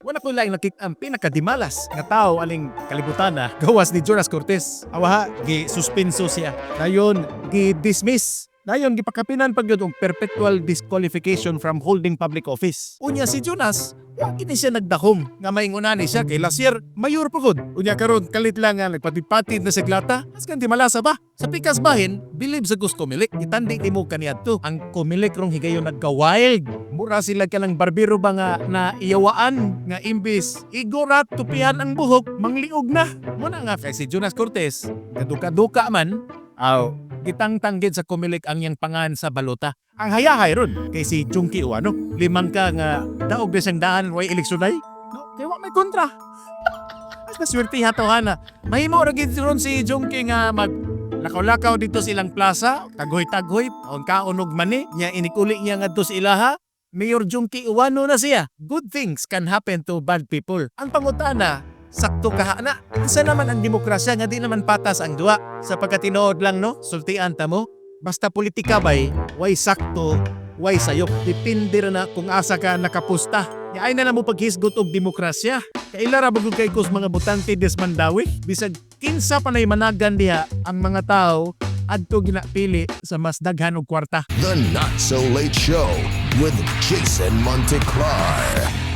Wala ko lang nakita ang pinakadimalas nga tao aning kalibutan na gawas ni Jonas Cortez. Awaha, gi-suspenso siya. Dayon, gi-dismiss. Dayon, gipakapinan pag yun og perpetual disqualification from holding public office. Unya si Jonas, wa kini siya nagdahom nga maingunan ni siya kay last year mayor pa gud. Unya karon kalit lang nga nagpatid-patid na sa glata. Askan di malasa ba? Sa pikas bahin, bilib sa gusto Comelec, itandi nimo kaniadto. Ang Comelec rong higayon nagka-wild. Mura sila kanang barbero ba nga na iyawaan nga imbis igurat tupihan ang buhok, mangliog na. Muna nga kay si Jonas Cortez, kaduka-duka man, aw, gitangtang gid sa Comelec ang iyang pangan sa balota. Ang hayahay ron kay si Chungki Uano, limang ka nga daog bisang daan way eleksyon ay. No, kay wa may kontra. Mas naswerte hana. Mahimo ra gid ron si Jungki nga mag lakaw-lakaw dito sa ilang plaza, tagoy-tagoy, kaon kaon og mani, nya inikuli niya ngadto sa ilaha. Mayor Jungki Uwano na siya. Good things can happen to bad people. Ang pangutana, sakto kaha na? Isa naman ang demokrasya nga di naman patas ang duwa. Sa pagkatinuod lang, no, sultian ta mo. Basta politika bay, way sakto, way sayop. Depende ra na kung asa ka nakapusta. Ya ay na lang mo paghisgot og demokrasya. Kaila ra bagong kay kus mga botante des Mandawi. Bisag kinsa pa nay managan diha ang mga tao adto ginapili sa mas daghan og kwarta. The Not So Late Show with Jason Monteclar.